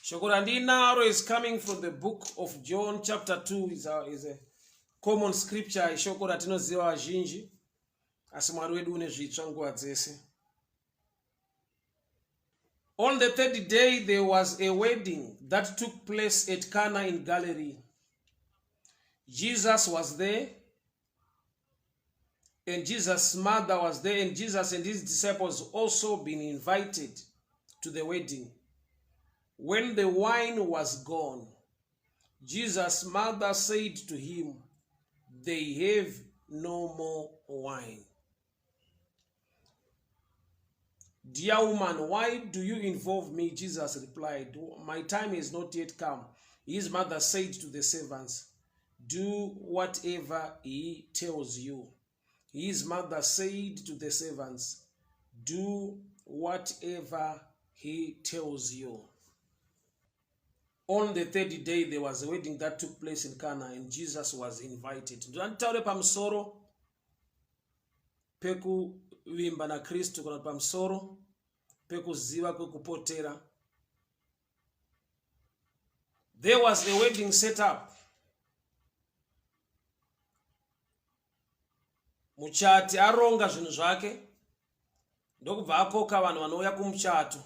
Shoko randinaro is coming from the book of John chapter 2 is a common scripture, ishoko ratinoziva vazhinji, asi Mwari wedu une zvitsva nguva dzese. On the third day there was a wedding that took place at Cana in Galilee. Jesus was there and Jesus' mother was there and Jesus and his disciples also been invited to the wedding. When the wine was gone, Jesus' mother said to him, They have no more wine. Dear woman, why do you involve me? Jesus replied, My time has not yet come. His mother said to the servants, Do whatever he tells you. His mother said to the servants, Do whatever he tells you. On the third day there was a wedding that took place in Cana and Jesus was invited. Ndinotaure pamusoro pekuvimba naKristu kana pamusoro pekuziva kwekupotera. There was a wedding set up. Muchati aronga zvinhu zvake ndokubva akoka vanhu vanouya kumuchato.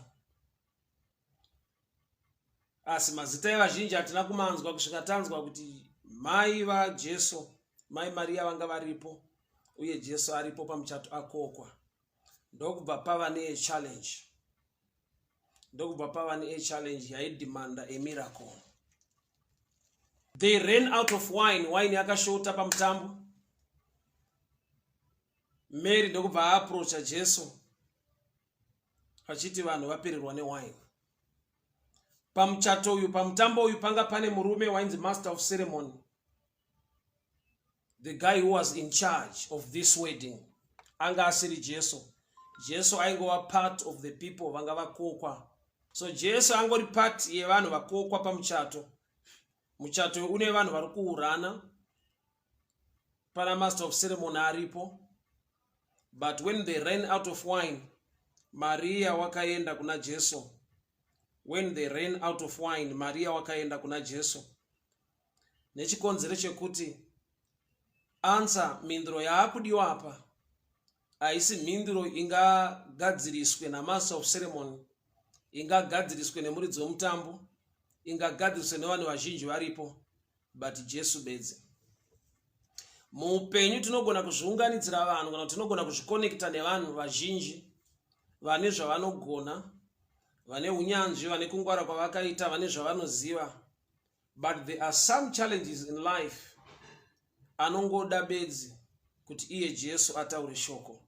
Asi mazita evazhinji hatina kumanzwa kusvika tanzwa kuti mai vaJesu, mai Mariya vanga varipo uye Jesu aripo pamuchato akokwa. Ndokubva pava nechallenge. Ndokubva pava nechallenge yaidemanda a miracle. They ran out of wine, wine yakashota pamutambo. Mary ndokubva aapproacha Jesu vachiti vanhu vapererwa newine. Pamuchato uyu, pamutambo uyu panga pane murume wainzi master of ceremony, the guy who was in charge of this wedding. Anga asiri Jesu. Jesu aingova part of the people vanga vakokwa. So Jesu angori part yevanhu vakokwa pamuchato. Muchato une vanhu vari kuurana, pana master of ceremony aripo, but when they ran out of wine, Maria wakaenda kuna Jesu. When they ran out of wine, Maria wakaenda kuna Jesu nechikonzero chekuti answer, mhinduro yaakudiwa apa haisi mhinduro ingagadziriswe namaster of ceremony, ingagadziriswe nemuridzi wemutambo, ingagadziriswe nevanhu vazhinji varipo, but Jesu bedzi. Muupenyu tinogona kuzviunganidzira vanhu kana tinogona kuzvikonekta nevanhu vazhinji vane zvavanogona, vane unyanzvi, vane kungwara kwavakaita, vane zvavanoziva, but there are some challenges in life anongoda bedzi kuti iye Jesu ataure shoko.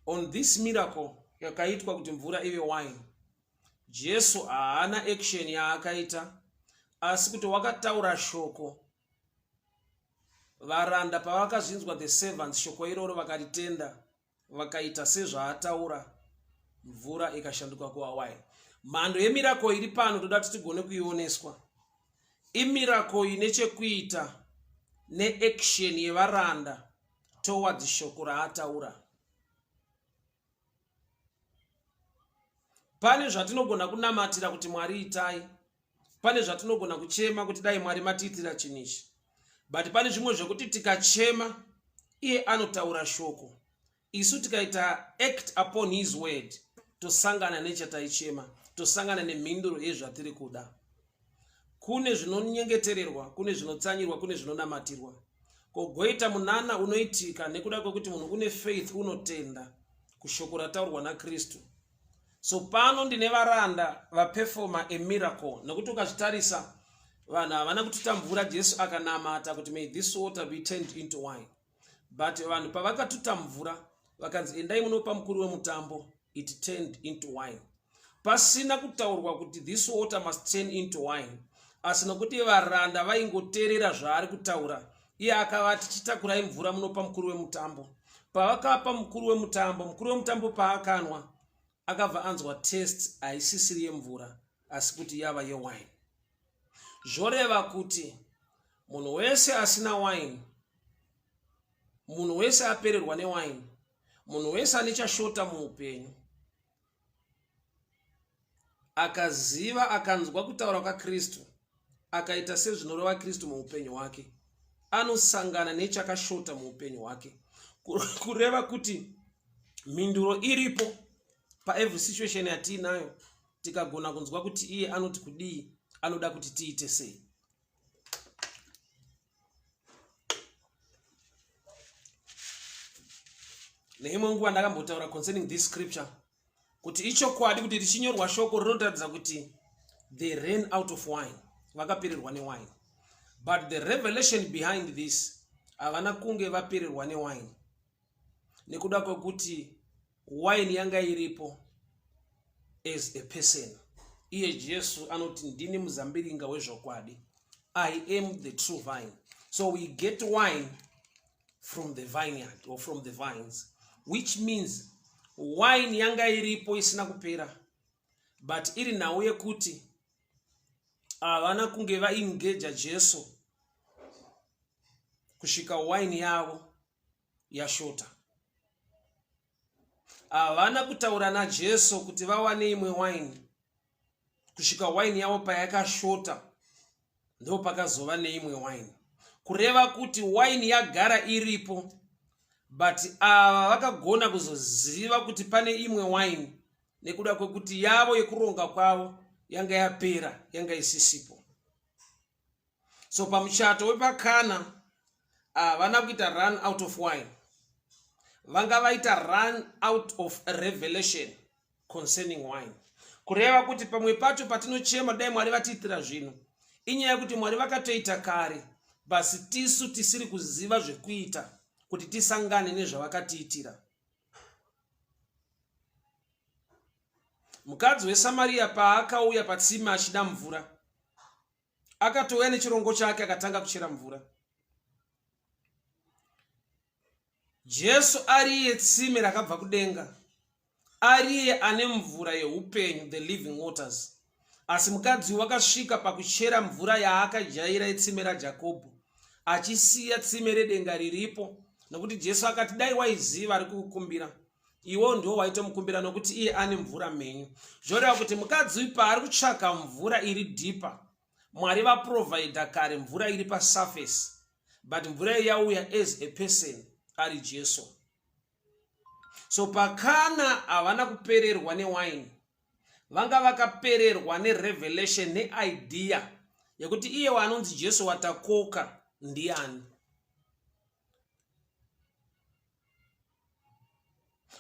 On this miracle yakaitwa kuti mvura ive wine, Jesu haana action yaakaita, asi kuti wakataura shoko. Varanda pavakazvinzwa, the servants, shoko iroro vakaritenda, vakaita sezvaataura, mvura ikashanduka kuva wine. Mhando yemirako iri pano toda kuti tigone kuioneswa. Imirako ine chekuita neaction yevaranda towards shoko raataura. Pane zvatinogona kunamatira kuti Mwari itai, pane zvatinogona kuchema kuti dai Mwari matiitira chinhu ichi, but pane zvimwe zvekuti tikachema iye anotaura shoko, isu tikaita act upon his word, tosangana nechataichema, tosangana nemhinduro yezvatiri kuda. Kune zvinonyengetererwa, kune zvinotsanyirwa, kune zvinonamatirwa. Kogoita munana unoitika nekuda kwekuti munhu une faith, unotenda kushoko rataurwa naKristu. So pano ndine varanda vaperforma a miracle, nekuti ukazvitarisa vanhu havana kututa mvura. Jesu akanamata kuti may this water be turned into wine, but vanhu pavakatuta mvura vakanzi endai munopa mukuru wemutambo, it turned into wine, pasina kutaurwa kuti this water must turn into wine. Asi nokuti varanda vaingoteerera zvaari kutaura, iye akavati chitakurai mvura munopa mukuru wemutambo. Pavakapa mukuru wemutambo, mukuru wemutambo paakanwa akabva anzwa taste haisisiri yemvura asi kuti yava yewine. Zvoreva kuti munhu wese asina wine, munhu wese apererwa newine, munhu wese ane chashota muupenyu, Akaziva, akanzwa kutaura kwaKristu, akaita sezvinoreva Kristu muupenyu hwake, anosangana nechakashota muupenyu hwake. Kureva kuti mhinduro iripo paevery situation yatiinayo, tikagona kunzwa kuti iye anoti kudii, anoda kuti tiite sei. Neimwe nguva ndakambotaura concerning this scripture kuti ichokwadi kuti richinyorwa shoko rinotaridza kuti they ran out of wine, vakapererwa newine, but the revelation behind this, havana kunge vapererwa newine nekuda kwekuti wine yanga iripo as a person. Iye Jesu anoti, "Ndini muzambiringa wezvokwadi, I am the true vine." So we get wine from the vineyard or from the vines, which means wine yanga iripo isina kupera, but iri nhau yekuti havana kunge vaengeja Jesu kusvika wine yavo yashota. Havana kutaura naJesu kuti vawane imwe wine kusvika wine yavo payakashota, ndo pakazova neimwe wine. Kureva kuti wine yagara iripo, but ava vakagona kuzoziva kuti pane imwe wine nekuda kwekuti yavo yekuronga kwavo yanga yapera, yanga isisipo. So pamuchato wepaKana havana kuita run out of wine, vanga vaita run out of revelation concerning wine. Kureva kuti pamwe pacho patinochema dai Mwari vatiitira zvinhu, inyaya yekuti Mwari vakatoita kare, basi tisu tisiri kuziva zvekuita kuti tisangane nezvavakatiitira. Mukadzi weSamariya paakauya patsime achida mvura, akatouya nechirongo chake akatanga kuchera mvura. Jesu ariye tsime rakabva kudenga, ariye ane mvura yeupenyu, the living waters, asi mukadzi wakasvika pakuchera mvura yaakajaira yetsime raJakobho, achisiya tsime redenga riripo, nokuti Jesu akati, "Dai waiziva ari kukukumbira iwo, ndiwo waitomukumbira, nokuti iye ane mvura mhenyu." Zvoreva kuti mukadzi uyu paari kutsvaka mvura iri deeper, Mwari vaprovhaidha kare mvura iri pasurface, but mvura iyi yauya as a person ari Jesu. So paKana havana kupererwa newine, vanga vakapererwa nerevelation, neidea yekuti iye waanonzi Jesu watakoka ndiani.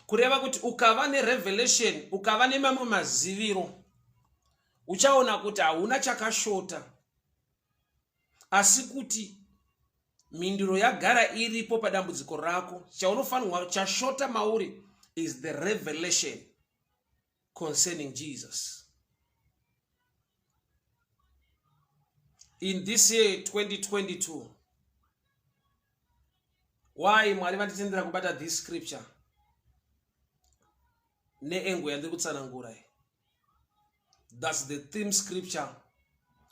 Kureva kuti ukava nerevelation, ukava nemamwe maziviro, uchaona kuti hauna chakashota, asi kuti mhinduro yagara iripo padambudziko rako. Chaunofanirwa, chashota mauri, is the revelation concerning Jesus. In this year 2022, why Mwari vanditendera kubata this scripture neengo yandiri kutsanangura? That's the theme scripture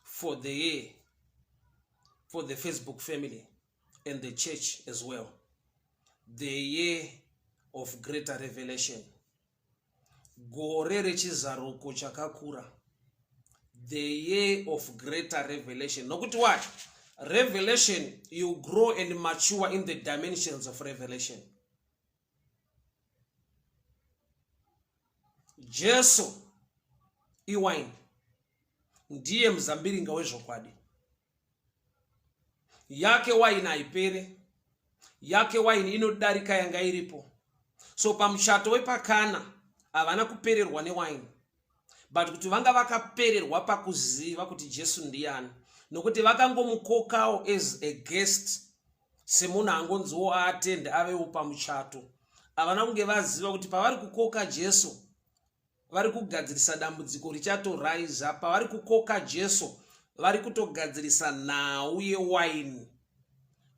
for the year for the Facebook family and the church as well, the year of greater revelation, gore rechizaruko chakakura, the year of greater revelation. Nokuti what? Revelation, you grow and mature in the dimensions of revelation. Jesu iwine, ndiye muzambiringa wezvokwadi. Yake waini haipere, yake waini inodarika yanga iripo. So pamuchato wepaKana havana kupererwa newaini, but kuti vanga vakapererwa pakuziva kuti Jesu ndiani, nokuti vakangomukokawo as a guest, semunhu angonziwo aatende avewo pamuchato. Havana kunge vaziva kuti pavari kukoka Jesu vari kugadzirisa dambudziko richatoraiza. Pavari kukoka Jesu vari kutogadzirisa nhau yewaini.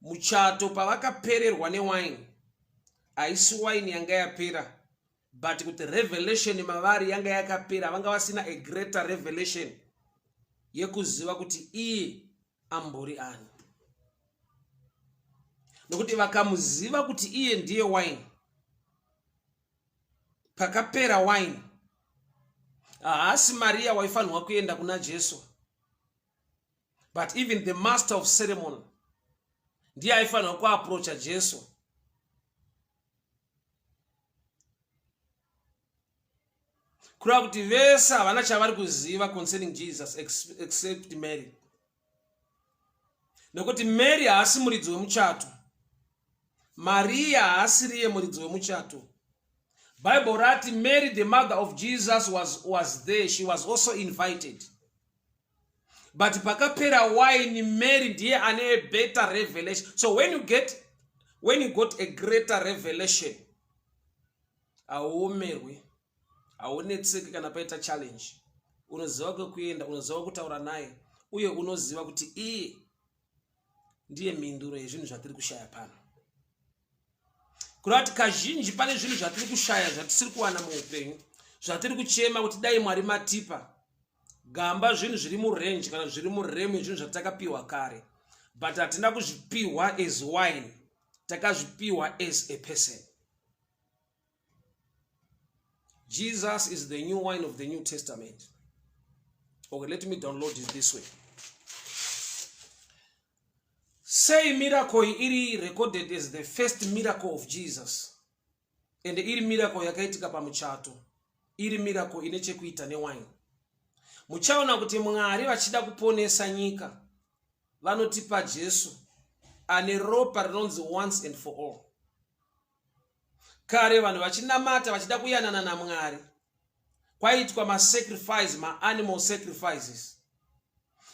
Muchato pavakapererwa newaini, haisi waini yanga yapera, but kuti revelation mavari yanga yakapera. Vanga vasina a greater revelation yekuziva kuti iye ambori ani, nokuti vakamuziva kuti iye ndiye waini, pakapera waini. Haasi Mariya waifanirwa kuenda kuna Jesu, but even the master of ceremony ndiye aifanirwa kuaprocha Jesu. Kureva kuti vese havana chavari kuziva concerning Jesus except Mary, nekuti Mary haasi muridzi wemuchato, Mariya haasiriye muridzi wemuchato. Bible rati Mary the mother of Jesus was there, she was also invited, but pakapera wine Mary ndiye ane a better revelation. So when you got a greater revelation, hauomerwi, haunetseki kana paita challenge. Unoziva kwekuenda, unoziva kutaura naye, uye unoziva kuti iye ndiye mhinduro yezvinhu zvatiri kushaya pano. Kureva kuti kazhinji pane zvinhu zvatiri kushaya, zvatisiri kuwana muupenyu, zvatiri kuchema kuti dai Mwari matipa. Gamba zvinhu zviri murange kana zviri muremu yezvinhu zvatakapiwa kare, but hatina kuzvipiwa as wine, takazvipiwa as a person. Jesus is the new wine of the New Testament. Okay, let me download it this way. Sei miracle iri recorded as the first miracle of Jesus, and iri miracle yakaitika pamuchato, iri miracle ine chekuita newine? Muchaona kuti Mwari vachida kuponesa nyika vanotipa Jesu ane ropa rinonzi once and for all. Kare vanhu vachinamata vachida kuyanana naMwari, kwaiitwa masacrifice, maanimal sacrifices.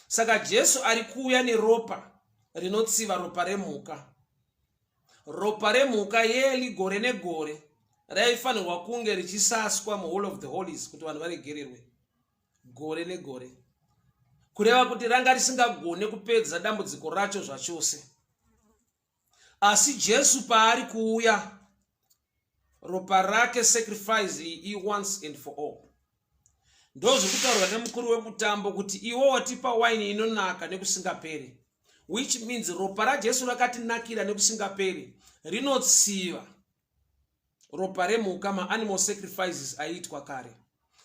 Saka Jesu ari kuuya neropa rinotsiva ropa remhuka. Ropa remhuka yeli gore negore raifanirwa kunge richisaswa muHall of the Holies kuti vanhu varegererwe gore negore, kureva kuti ranga risingagone kupedza dambudziko racho zvachose. Asi Jesu paari kuuya, ropa rake, sacrifice iyi once and for all. Ndozvekutaurwa nemukuru wemutambo kuti iwo watipa waini inonaka nekusingaperi, which means ropa raJesu rakatinakira nekusingaperi, rinotsiva ropa remhuka, maanimal sacrifices aiitwa kare.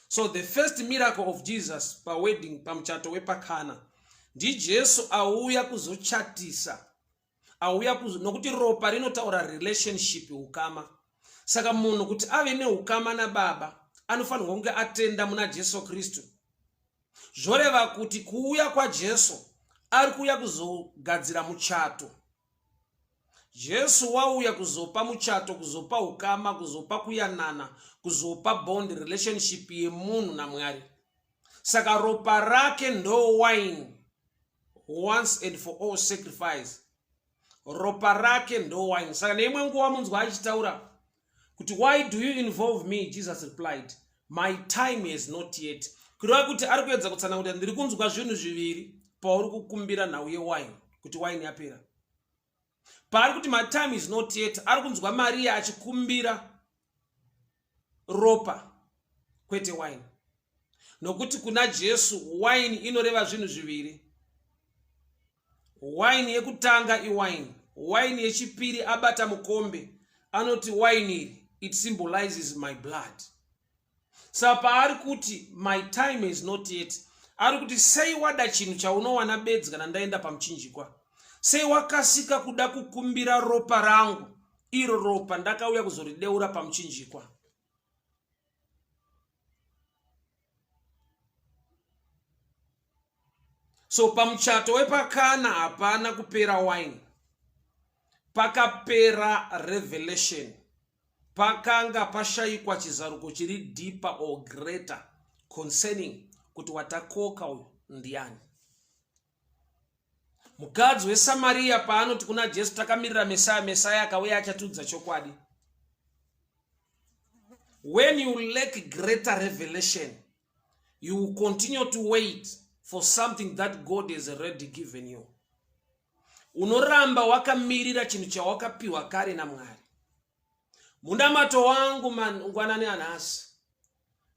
So the first miracle of Jesus pawedding, pamuchato wepaKana, ndiJesu auya kuzochatisa, auya nokuti ropa rinotaura relationship, ukama. Saka munhu kuti ave neukama nababa anofanirwa kunge atenda muna Jesu Kristu. Zvoreva kuti kuuya kwaJesu, ari kuuya kuzogadzira muchato. Jesu wauya kuzopa muchato, kuzopa ukama, kuzopa kuyanana, kuzopa bond, relationship yemunhu naMwari. Saka ropa rake ndo wine, once and for all sacrifice. Ropa rake ndo wine. Saka neimwe nguva munzwa achitaura kuti, "Why do you involve me?" Jesus replied, "My time is not yet." Kureva kuti ari kuedza kutsanangura kuti ndiri kunzwa zvinhu zviviri pauri kukumbira nhau yewine, kuti wine yapera. Paari kuti "My time is not yet", ari kunzwa Mariya achikumbira ropa, kwete wine, nokuti kuna Jesu wine inoreva zvinhu zviviri. Wine yekutanga iwine, wine yechipiri, abata mukombe anoti, "Wine iri, it symbolizes my blood." Saka paari kuti "My time is not yet", ari kuti sei wada chinhu chaunowana bedzi kana ndaenda pamuchinjikwa? Sei wakasika kuda kukumbira ropa rangu, iro ropa ndakauya kuzorideura pamuchinjikwa? So pamuchato wepaKana hapana kupera wine, pakapera revelation. Pakanga pashayikwa chizaruko chiri deeper or greater concerning kuti watakoka uyu ndiani. Mukadzi weSamariya paanoti kuna Jesu, "Takamirira Mesaya, Mesaya akauya achatiudza chokwadi." When you lack greater revelation, you will continue to wait for something that God has already given you. Unoramba wakamirira chinhu chawakapiwa kare naMwari. Munamato wangu mangwanani anhasi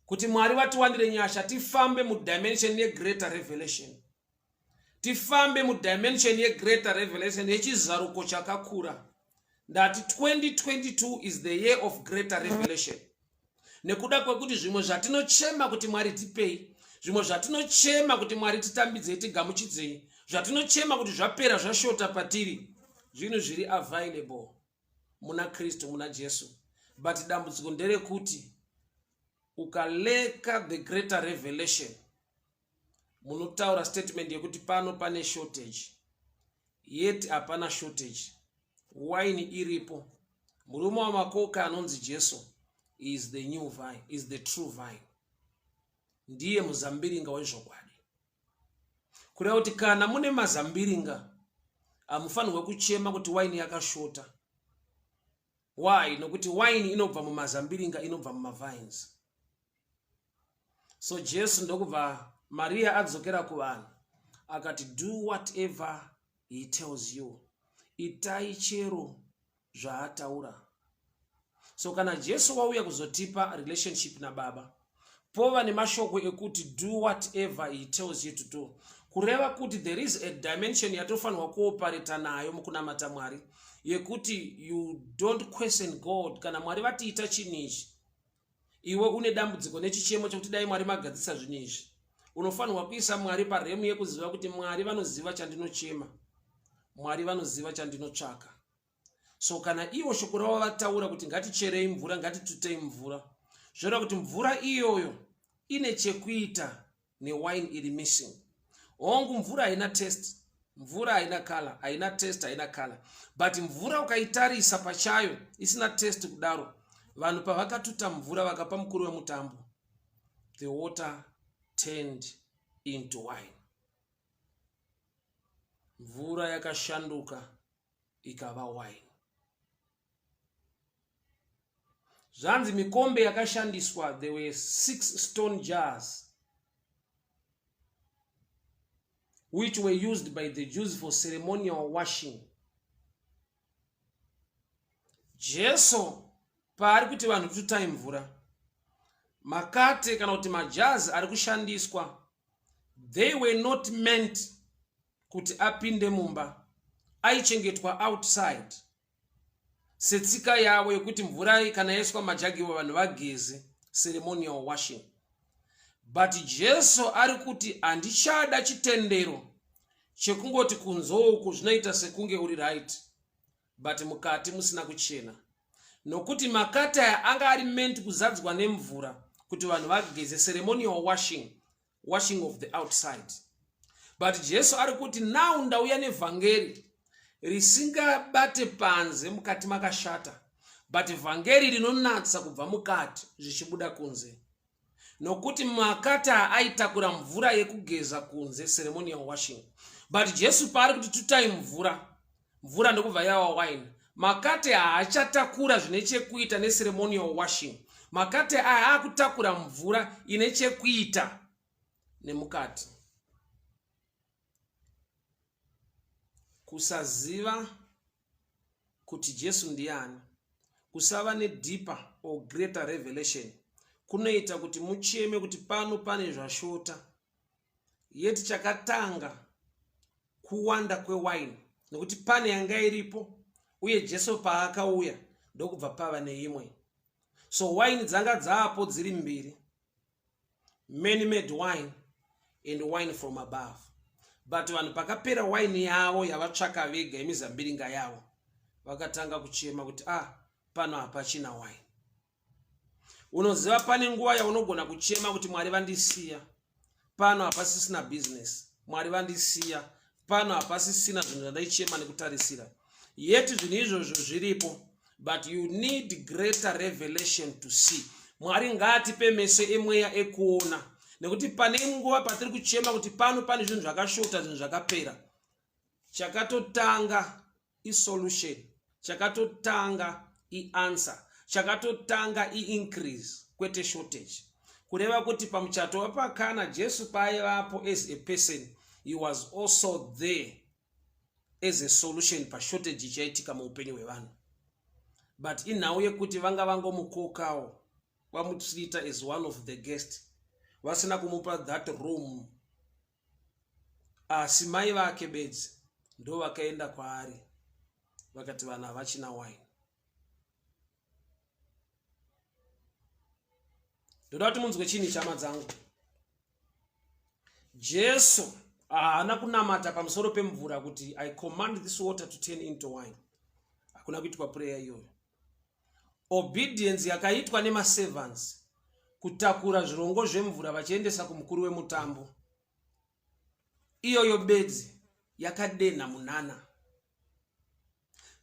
kuti Mwari vatiwanire nyasha, tifambe mudimension yegreater revelation, tifambe mudimension yegreater revelation, yechizaruko chakakura. Ndati 2022 is the year of greater revelation. Nekuda kwekuti zvimwe zvatinochema kuti Mwari tipei, zvimwe zvatinochema kuti Mwari titambidzei, tigamuchidzei, zvatinochema kuti zvapera zvashota patiri, zvinhu zviri available muna Kristu, muna Jesu. But dambudziko nderekuti ukaleka the greater revelation, munotaura statement yekuti pano pane shortage, yet hapana shortage. Wine iripo. Murume wamakoka anonzi Jesu is the new vine, is the true vine. Ndiye muzambiringa wezvokwadi. Kureva kuti kana mune mazambiringa hamufanirwe kuchema kuti waini yakashota. Why? Nokuti waini inobva mumazambiringa, inobva mumavines. So Jesu ndokubva Maria adzokera kuvanhu akati, do whatever he tells you, itai chero zvaataura. So kana Jesu wauya kuzotipa relationship naBaba, pova nemashoko ekuti do whatever he tells you to do, kureva kuti there is a dimension yatofanirwa kuopareta nayo mukunamata Mwari, yekuti you don't question God. Kana Mwari vatiita chinhu ichi, iwe une dambudziko nechichemo chekuti dai Mwari magadzisa zvinhu izvi, unofanirwa kuisa Mwari paremu yekuziva kuti Mwari vanoziva chandinochema, Mwari vanoziva chandinotsvaka. So kana ivo shoko ravo vataura kuti ngaticherei mvura, ngatitutei mvura, zvoreva kuti mvura iyoyo ine chekuita newine iri missing. Hongu, mvura haina test, mvura haina color, haina test, haina color, but mvura ukaitarisa pachayo isina test kudaro, vanhu pavakatuta mvura vakapa mukuru wemutambo, the water turned into wine. Mvura yakashanduka ikava wine. Zvanzi mikombe yakashandiswa, there were 6 stone jars which were used by the Jews for ceremonial washing. Jesu paari kuti vanhu tutai mvura, makate kana kuti majazi ari kushandiswa, they were not meant kuti apinde mumba, aichengetwa outside setsika yavo yekuti mvura kana yaiswa majagi vanhu vageze, ceremonial washing. But Jesu ari kuti handichada chitendero chekungoti kunze uku zvinoita sekunge uri right, but mukati musina kuchena, nokuti makati aya anga ari meant kuzadzwa nemvura kuti vanhu vageze, ceremonial washing, washing of the outside. But Jesu ari kuti now ndauya nevhangeri risingabate panze mukati makashata, but vhangeri rinonatsa kubva mukati zvichibuda kunze. Nokuti makati aitakura mvura yekugeza kunze, ceremonial washing, but Jesu paari kuti tutai mvura, mvura ndokubva yava wine, makate haachatakura zvine chekuita neceremonial washing. Makate aya akutakura mvura ine chekuita nemukati. Kusaziva kuti Jesu ndiani, kusava nedeeper or greater revelation kunoita kuti mucheme kuti pano pane zvashota, yeti chakatanga kuwanda kwewaini, nekuti pane yanga iripo, uye Jesu paakauya ndokubva pava neimwe. So waini dzanga dzaapo dziri mbiri, man made wine and wine from above. But vanhu pakapera waini yavo yavatsvaka vega yemizambiringa yavo, vakatanga kuchema kuti ah, pano hapachina waini. Unoziva pane nguva yaunogona kuchema kuti Mwari vandisiya, pano hapasisina business, Mwari vandisiya, pano hapasisina zvinhu zvandaichema nekutarisira. Yet zvinhu izvozvo zviripo, but you need greater revelation to see. Mwari ngaatipe meso emweya ekuona, nekuti pane nguva patiri kuchema kuti pano pane zvinhu zvakashota, zvinhu zvakapera. Chakatotanga isolution, chakatotanga ianswer, chakatotanga iincrease, kwete shortage. Kureva kuti pamuchato wapakana, Jesu paaivapo as a person, he was also there as a solution pashortage ichaitika muupenyu hwevanhu. But inhau yekuti vanga vangomukokawo, vamutreata as one of the guest, vasina kumupa that room, asi mai vake bedzi ndo vakaenda kwaari vakati vanhu havachina wine. Ndoda kuti munzwe chinhu chama dzangu. Jesu haana kunamata pamusoro pemvura kuti I command this water to turn into wine. Hakuna kuitwa prayer iyoyo. Obedience yakaitwa nemaservants kutakura zvirongo zvemvura vachiendesa kumukuru wemutambo. Iyoyo bedzi yakadenha munana.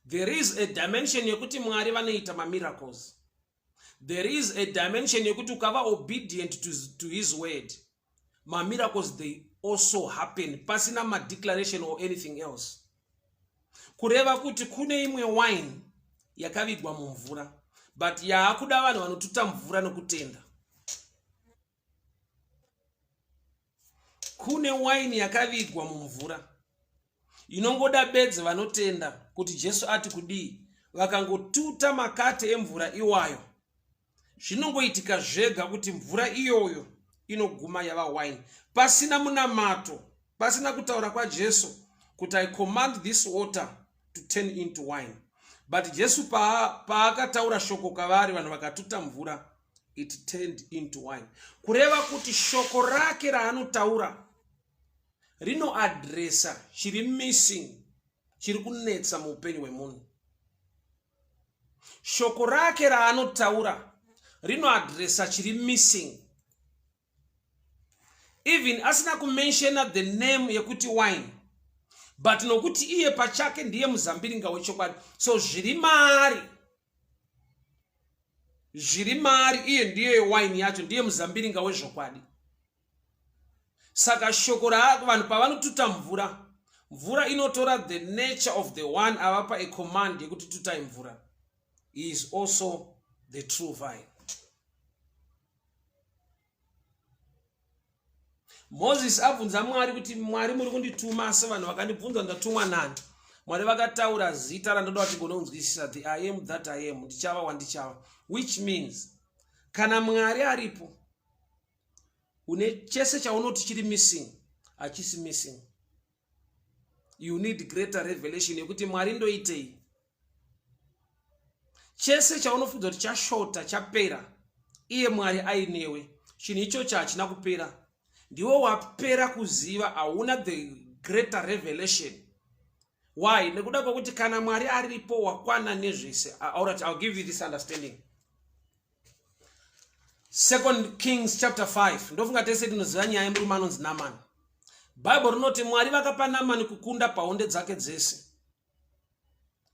There is a dimension yekuti Mwari vanoita mamiracles. There is a dimension yekuti ukava obedient to his word, mamiracles they also happen pasina madeclaration or anything else. Kureva kuti kune imwe wine yakavigwa mumvura but yaakuda vanhu vanotuta mvura nokutenda. Kune waini yakavigwa mumvura inongoda bedzi vanotenda kuti Jesu ati kudii, vakangotuta makate emvura iwayo, zvinongoitika zvega kuti mvura iyoyo inoguma yava waini pasina munamato, pasina kutaura kwaJesu kuti I command this water to turn into wine. But Jesu paakataura pa shoko kavari, vanhu vakatuta mvura, it turned into wine. Kureva kuti shoko rake raanotaura rinoadresa chiri missing, chiri kunetsa muupenyu hwemunhu. Shoko rake raanotaura rinoadresa chiri missing, even asina kumenshena the name yekuti wine, but nokuti iye pachake ndiye muzambiringa wechokwadi. So zviri maari, zviri maari, iye ndiye wine yacho, ndiye muzambiringa wezvokwadi. Saka shoko ravanhu pavanotuta mvura, mvura inotora the nature of the one avapa a command yekuti tutai mvura. He is also the true vine. Moses abvunza Mwari kuti Mwari muri kundituma, asi vanhu vakandibvunza ndatumwa nani? Mwari vakataura zita randoda kuti gononzwisisa, the I am that I am, ndichava wandichava, which means kana Mwari aripo une chese chaunoti chiri missing hachisi missing. You need greater revelation yekuti Mwari ndoitei. Chese chaunofudza kuti chashota chapera, iye Mwari ainewe, chinhu ichocho hachina kupera. Ndiwe wapera kuziva, hauna the greater revelation. Why? Nekuda kwekuti kana Mwari aripo wakwana nezvese. Alright, I'll give you this understanding. Second Kings chapter 5. Ndofunga tese tinoziva nyaya yemurume anonzi Naamani. Bible rinoti Mwari vakapa Naamani kukunda pahonde dzake dzese.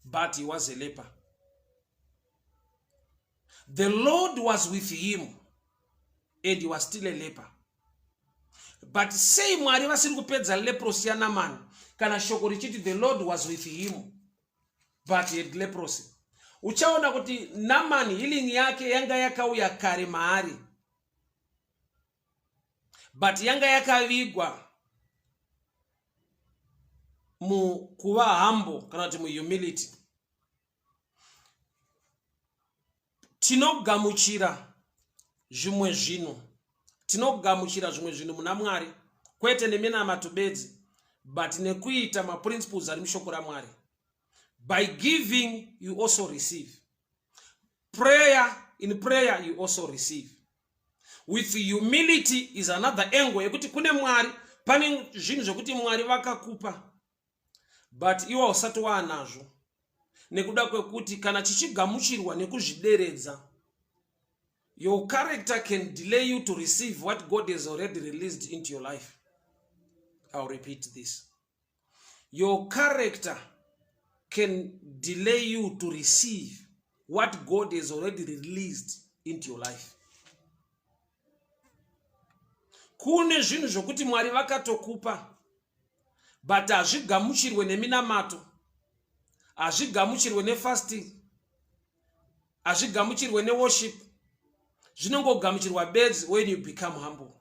But he was a leper. The Lord was with him and he was still a leper. But sei Mwari vasiri kupedza leprosy yaNamani kana shoko richiti the Lord was with him but he had leprosy? Uchaona kuti Naamani healing yake yanga yakauya kare maari, but yanga yakavigwa mukuva humble kana kuti muhumility. Tinogamuchira zvimwe zvinhu, tinogamuchira zvimwe zvinhu muna Mwari, kwete neminamato bedzi, but nekuita maprinciples ari mushoko raMwari. By giving you also receive. Prayer, in prayer you also receive. With humility is another angle yekuti kune Mwari pane zvinhu zvekuti Mwari vakakupa, but iwe usati waanazvo, nekuda kwekuti kana chichigamuchirwa nekuzvideredza, your character can delay you to receive what God has already released into your life. I'll repeat this. Your character can delay you to receive what God has already released into your life. Kune zvinhu zvokuti Mwari vakatokupa, but hazvigamuchirwe neminamato, hazvigamuchirwe nefasting, hazvigamuchirwe neworship, zvinongogamuchirwa bedzi when you become humble.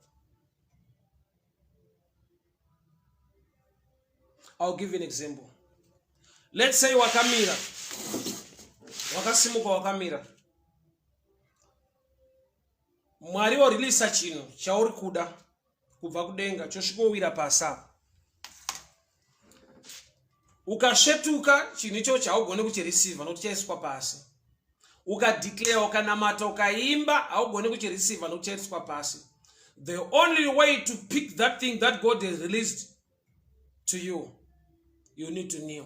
I'll give you an example. Let's say wakamira, wakasimuka wakamira, Mwari worilisa chinhu chauri kuda kubva kudenga, chosvikowira pasi apa. Ukasvetuka, chinhu ichocho haugone kuchireceiva nokuti chaiswa pasi. Ukadeclare, ukanamata, ukaimba, haugoni kuchireceiva nokuti chaiswa pasi. The only way to pick that thing that God has released to you, you need to kneel.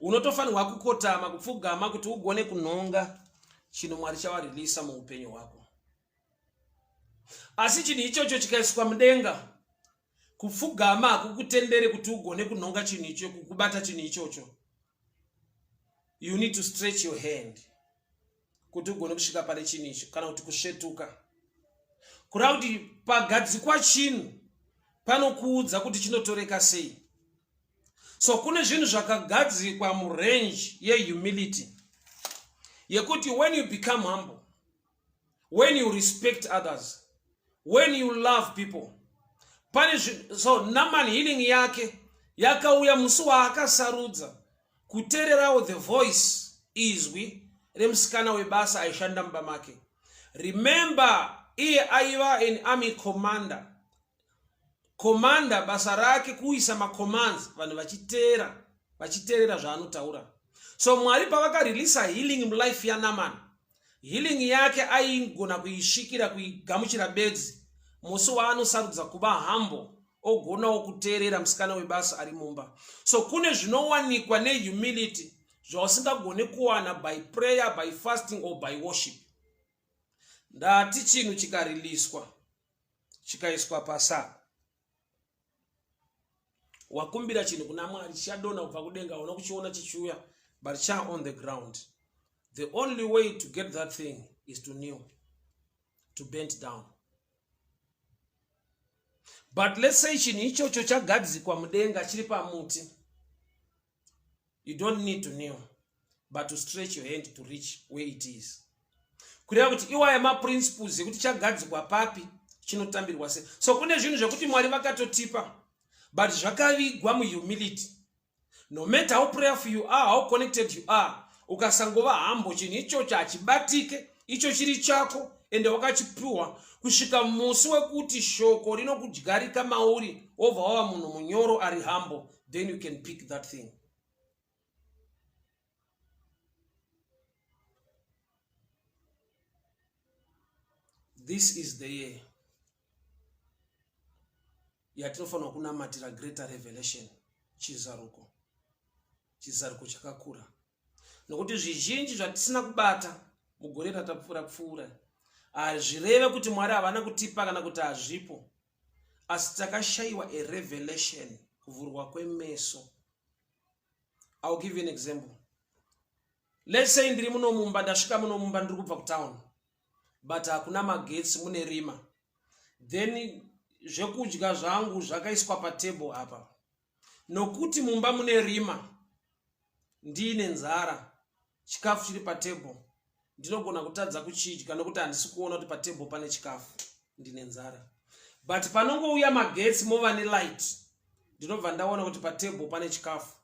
Unotofanirwa kukotama, kupfugama kuti ugone kunhonga chinhu Mwari chawarilisa muupenyu hwako. Asi chinhu ichocho chikaiswa mudenga, kupfugama hakukutendere kuti ugone kunhonga chinhu icho, kukubata chinhu ichocho. You need to stretch your hand kuti ugone kusvika pane chinhu icho, kana kuti kusvetuka. Kureva kuti pagadzikwa chinhu panokuudza kuti chinotoreka sei. So kune zvinhu zvakagadzikwa murange yehumility, yekuti when you become humble, when you respect others, when you love people, pane so Naman healing yake yakauya musi waakasarudza kuteererawo the voice, izwi remusikana webasa aishanda mumba make. Remember, iye aiva an army commander. Commander basa rake kuisa macommands, vanhu vachiteera, vachiteerera zvaanotaura. So Mwari pavakareleasa healing mulife yaNaman, healing yake aigona kuisvikira, kuigamuchira bedzi musi waanosarudza kuva humble, ogonawo kuteerera musikana webasa ari mumba. So kune zvinowanikwa nehumility zvausingagone kuwana by prayer, by fasting or by worship. Ndati chinhu chikariliswa, chikaiswa pasa, wakumbira chinhu kuna Mwari, chichadonha kubva kudenga, una kuchiona chichiuya, but cha on the ground. The only way to get that thing is to kneel, to bend down. But let's say chinhu ichocho chagadzikwa mudenga, chiri pamuti, you don't need to kneel but to stretch your hand to reach where it is. Kureva kuti iwaya maprinciples ekuti chagadzikwa papi, chinotambirwa sei. So kune zvinhu zvekuti Mwari vakatotipa, but zvakavigwa muhumility. No matter how prayerful you are, how connected you are, ukasangova hambo, chinhu ichocho hachibatike. Icho chiri chako ende wakachipiwa, kusvika musi wekuti shoko rinokudyarika mauri, wobva wava munhu munyoro ari humble, then you can pick that thing. This is the year yatinofanirwa kunamatira greater revelation, chizaruko, chizaruko chakakura, nokuti zvizhinji zvatisina kubata mugore ratapfuura pfuura hazvireve kuti Mwari havana kutipa kana kuti hazvipo, asi takashayiwa a revelation, kuvhurwa kwemeso. I'll give you an example. Let's say ndiri muno mumba, ndasvika muno mumba, ndiri kubva kutown, but hakuna magetsi, mune rima. Then zvekudya zvangu zvakaiswa patable apa. Nokuti mumba mune rima, ndiine nzara, chikafu chiri patable, ndinogona kutadza kuchidya nokuti handisi kuona kuti patable pane chikafu, ndine nzara. But panongouya magetsi, mova nelight, ndinobva ndaona kuti patable pane chikafu,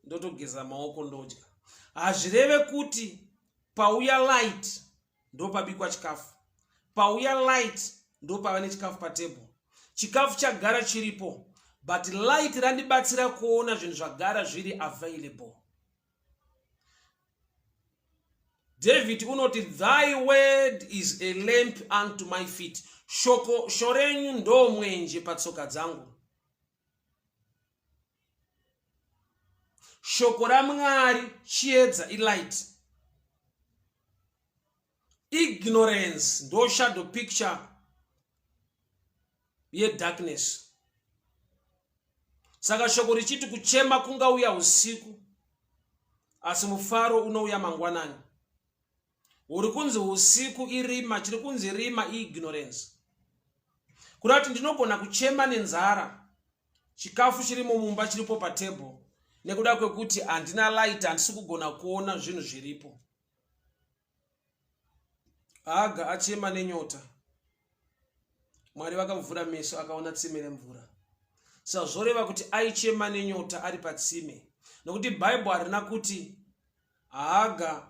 ndotogeza maoko, ndodya. Hazvireve kuti pauya light ndopabikwa chikafu, pauya light ndopava nechikafu patable. Chikafu chagara chiripo, but light randibatsira kuona zvinhu zvagara zviri available. David unoti, "Thy word is a lamp unto my feet." Shoko shorenyu ndo mwenje patsoka dzangu. Shoko raMwari chiedza, ilight. Ignorance ndo shadow picture yedarkness. Saka shoko richiti kuchema kungauya usiku, asi mufaro unouya mangwanani. Uri kunzi usiku irima, chiri kunzi rima iignorance. Kuda kuti ndinogona kuchema nenzara, chikafu chirimo mumba, chiripo patable, nekuda kwekuti handina light, handisi kugona kuona zvinhu zviripo. Haga achema nenyota, Mwari vakamuvhura meso, akaona tsime remvura. Saka zvoreva kuti aichema nenyota ari patsime, nokuti Bhaibheri harina kuti Haga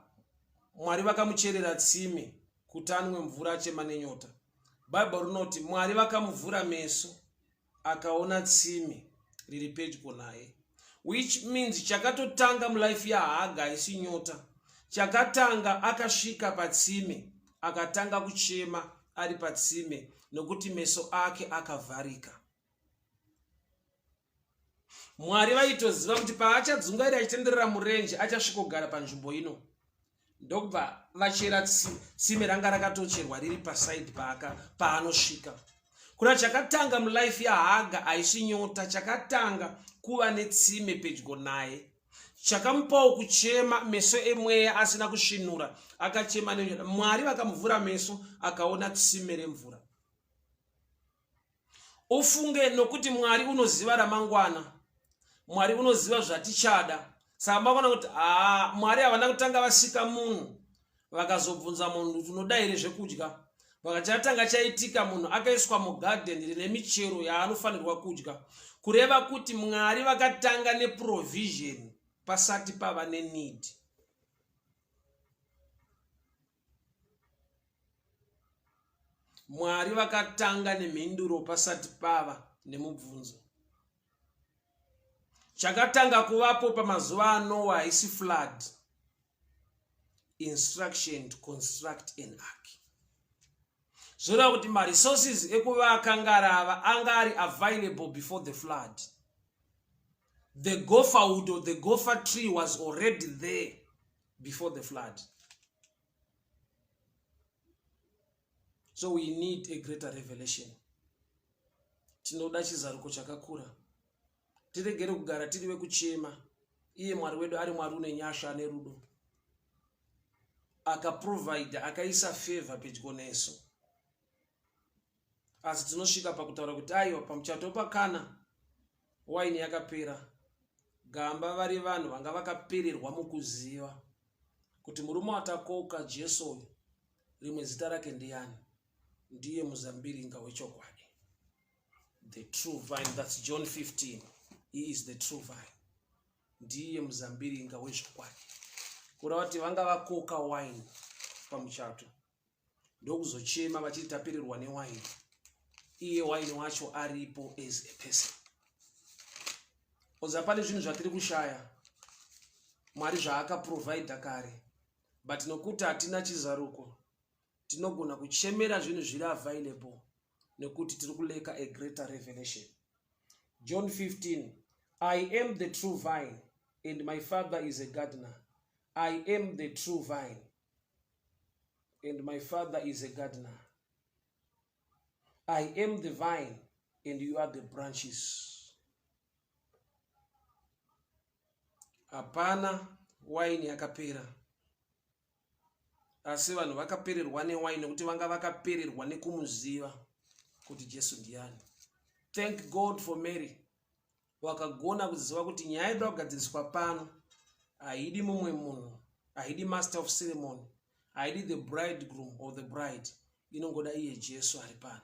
Mwari vakamucherera tsime kuti anwe mvura achema nenyota. Bhaibheri rinoti Mwari vakamuvhura meso, akaona tsime riri pedyo naye. Which means chakatotanga mulife yaHaga haisi nyota. Chakatanga akasvika patsime akatanga kuchema ari patsime nokuti meso ake akavharika. Mwari vaitoziva kuti paachadzungaira achitenderera murenje achasvikogara panzvimbo ino, ndokubva vachera tsime ranga rakatocherwa riri pasaidi paaka paanosvika. Kuna chakatanga mulife yaHaga haisi nyota, chakatanga kuva netsime pedyo naye chakamupawo kuchema meso emweya asina kusvinura, akachema nenyota. Mwari vakamuvhura meso akaona tsime remvura. Ufunge nokuti Mwari unoziva ramangwana, Mwari unoziva zvatichada. Saka makona kuti haa, Mwari havana kutanga vasika munhu vakazobvunza munhu kuti unoda here zvekudya. Vakachatanga chaitika munhu akaiswa mugadheni rine michero yaanofanirwa kudya, kureva kuti Mwari vakatanga neprovision pasati pava neneed. Mwari vakatanga nemhinduro pasati pava nemubvunzo. Chakatanga kuvapo pamazuva aNowa haisi flood, instruction to construct an ark. Zvoreva kuti maresources ekuvaka ngarava anga ari available before the flood. The gopher wood or the gopher tree was already there before the flood. So we need a greater revelation. Tinoda chizaruko chakakura. Tiregere kugara tiri vekuchema. Iye Mwari wedu ari Mwari une nyasha ane rudo. Akaprovide, akaisa favor pedyo nesu. Asi tinosvika pakutaura kuti aiwa pamuchato pakana waini yakapera. Gamba vari vanhu vanga vakapererwa mukuziva kuti murume watakoka Jesu uyu rimwe zita rake ndiyani? Ndiye muzambiringa wechokwadi, the true vine. That's John 15. He is the true vine, ndiye muzambiringa wezvokwadi. Kureva kuti vanga vakoka wine pamuchato ndokuzochema vachiti tapererwa newaini, iye waini wacho aripo as a person. Oza pane zvinhu zvatiri kushaya Mwari zvaakaprovhaidha kare, but nokuti hatina chizaruko tinogona kuchemera zvinhu zviri available nekuti tiri kuleka a greater revelation. John 15, I am the true vine and my father is a gardener. I am the true vine and my father is a gardener. I am the vine and you are the branches. Hapana waini yakapera, asi vanhu vakapererwa newaini nekuti vanga vakapererwa nekumuziva kuti Jesu ndiani. Thank God for Mary, wakagona kuziva kuti nyaya inoda kugadziriswa pano haidi mumwe munhu, haidi master of ceremony, haidi the bridegroom or the bride, inongoda iye Jesu ari pano.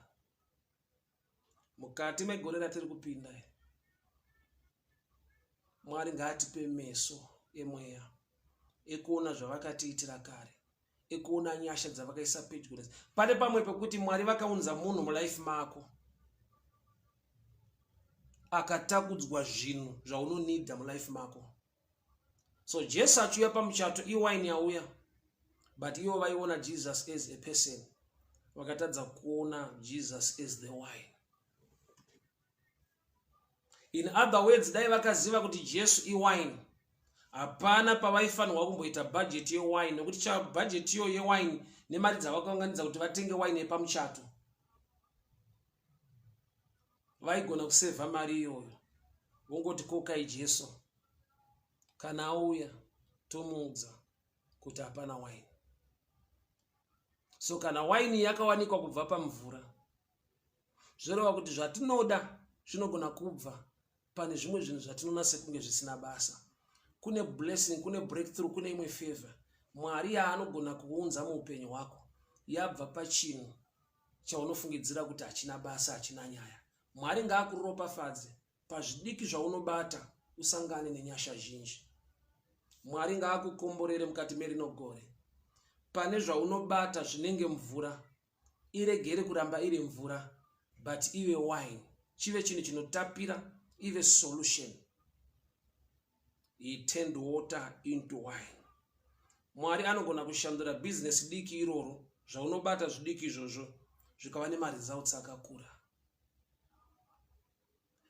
Mukati megore ratiri kupinda, Mwari ngaatipe meso emweya ekuona zvavakatiitira kare, ekuona nyasha dzavakaisa pedyo. Pane pamwe pekuti Mwari vakaunza munhu mulife mako akatakudzwa zvinhu zvaunonidha mulife mako. So Jesu achiuya pamuchato, iwine yauya, but ivo vaiona Jesus as a person, vakatadza kuona Jesus as the wine. In other words, dai vakaziva kuti Jesu iwine, hapana pavaifanirwa kumboita bhajeti yewine, nekuti bhajeti iyo yewine nemari dzavakaunganidza kuti vatenge wine yepamuchato, vaigona kusevha mari iyoyo vongoti kokai Jesu, kana auya tomuudza kuti hapana waini. So kana waini yakawanikwa kubva pamvura, zvoreva kuti zvatinoda zvinogona kubva pane zvimwe zvinhu zvatinoona sekunge zvisina basa. Kune blessing, kune breakthrough, kune imwe favor Mwari yaanogona kuunza muupenyu hwako yabva pachinhu chaunofungidzira kuti hachina basa, hachina nyaya. Mwari ngaakuropafadze pazvidiki zvaunobata, usangane nenyasha zhinji. Mwari ngaakukomborere mukati merino gore. Pane zvaunobata zvinenge mvura, iregere kuramba iri mvura, but ive wine, chive chinhu chinotapira, ive solution. He turned water into wine. Mwari anogona kushandura business diki iroro, zvaunobata zvidiki izvozvo zvikava nemaresults akakura.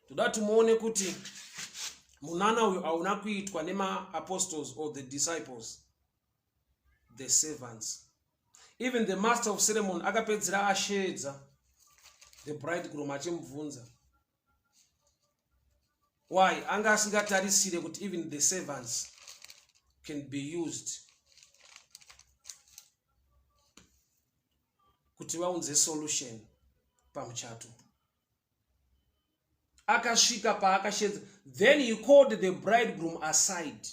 Toda kuti muone kuti munana uyu hauna kuitwa nemaapostles or the disciples, the servants. Even the master of ceremony akapedzera asheedza the bridegroom achimubvunza why anga asingatarisire kuti even the servants can be used kuti vaunze solution pamuchato. Akasvika paakashedza, then he called the bridegroom aside.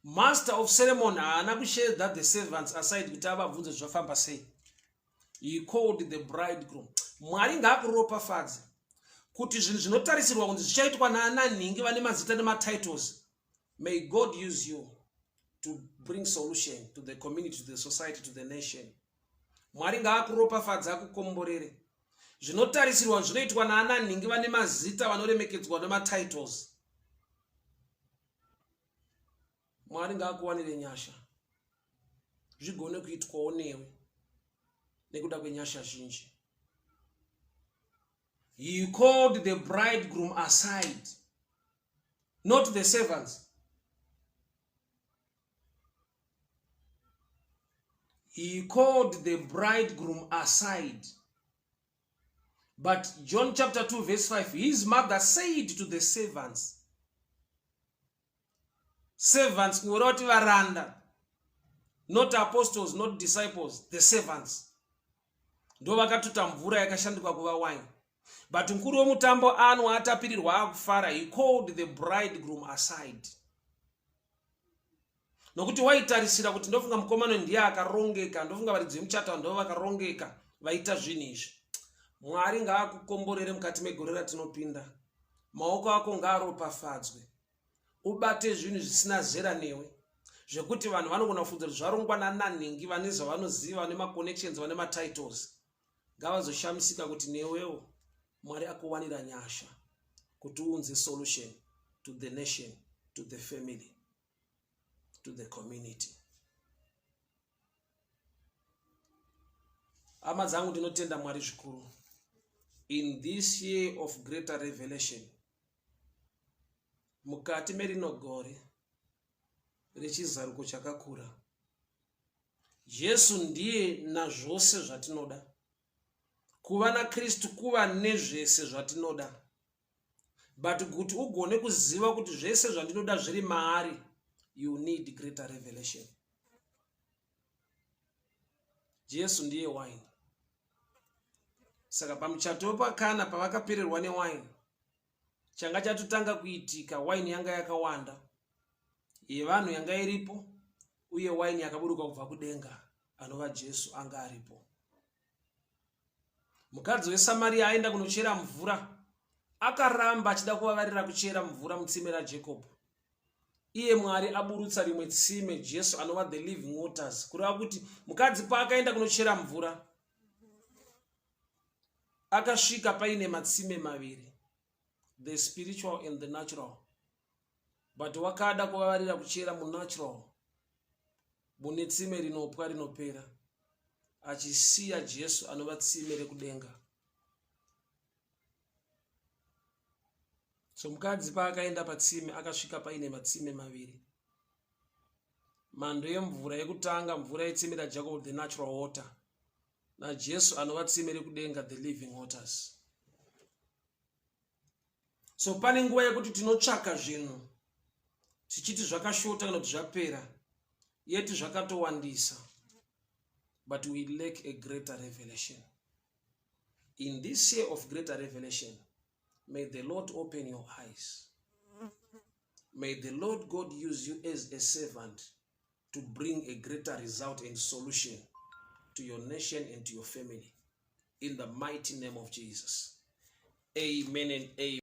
Master of ceremony haana kushedza the servants aside kuti avabvunze zvafamba sei. He called the bridegroom. Mwari ngaakuropafadze kuti zvinhu zvinotarisirwa kunzi zvichaitwa naana nhingi vane mazita nematitles, may God use you to bring solution to the community, to the society, to the nation. Mwari ngaakuropafadze akukomborere. Zvinotarisirwa zvinoitwa naana nhingi vane mazita vanoremekedzwa nematitles, Mwari ngaakuwanire nyasha zvigone kuitwawo newe nekuda kwenyasha zhinji. He called the bridegroom aside, not the servants. He called the bridegroom aside. But John chapter 2 verse 5, his mother said to the servants, servants kureva kuti varanda, not apostles, not disciples, the servants ndo vakatuta mvura yakashanduka kuva wine. But mukuru wemutambo anwa atapirirwa akufara, he called the bridegroom aside, nokuti waitarisira kuti ndofunga mukomana ndiye akarongeka, ndofunga varidzi vemuchato ndo vakarongeka vaita zvinhu izvi. Mwari ngaakukomborere mukati megore ratinopinda. Maoko ako ngaaropafadzwe, ubate zvinhu zvisina zera newe, zvekuti vanhu vanogona kufunza kuti zvarongwa nananhingi vane zvavanoziva, vane maconnections, vane matitles. Ngavazoshamisika kuti newewo Mwari akuwanira nyasha kuti uunze solution to the nation, to the family, to the community. Hama dzangu, ndinotenda Mwari zvikuru. In this year of greater revelation, mukati merino gore rechizaruko chakakura, Jesu ndiye nazvose zvatinoda. Kuva naKristu kuva nezvese zvatinoda, but kuti ugone kuziva kuti zvese zvandinoda zviri maari, you need greater revelation. Jesu ndiye wine. Saka pamuchato wepakana pavakapererwa newine, changa chatotanga kuitika, waini yanga yakawanda yevanhu yanga iripo, uye waini yakaburuka kubva kudenga anova Jesu anga aripo. Mukadzi weSamariya aenda kunochera mvura, akaramba achida kuvavarira kuchera mvura mutsime raJacob, iye Mwari aburutsa rimwe tsime, Jesu anova the living waters. Kureva kuti mukadzi paakaenda kunochera mvura, akasvika paine matsime maviri, the spiritual and the natural, but wakada kuvavarira kuchera munatural mune tsime rinopwa rinopera, achisiya Jesu anova tsime rekudenga. So mukadzi paakaenda patsime, akasvika paine matsime maviri, mhando yemvura yekutanga, mvura yetsime raJacob, the natural water, naJesu anova tsime rekudenga, the living waters. So pane nguva yekuti tinotsvaka zvinhu tichiti zvakashota kana kuti zvapera, yeti zvakatowandisa, but we lack a greater revelation. In this year of greater revelation, may the Lord open your eyes. May the Lord God use you as a servant to bring a greater result and solution to your nation and to your family, in the mighty name of Jesus. Amen and amen.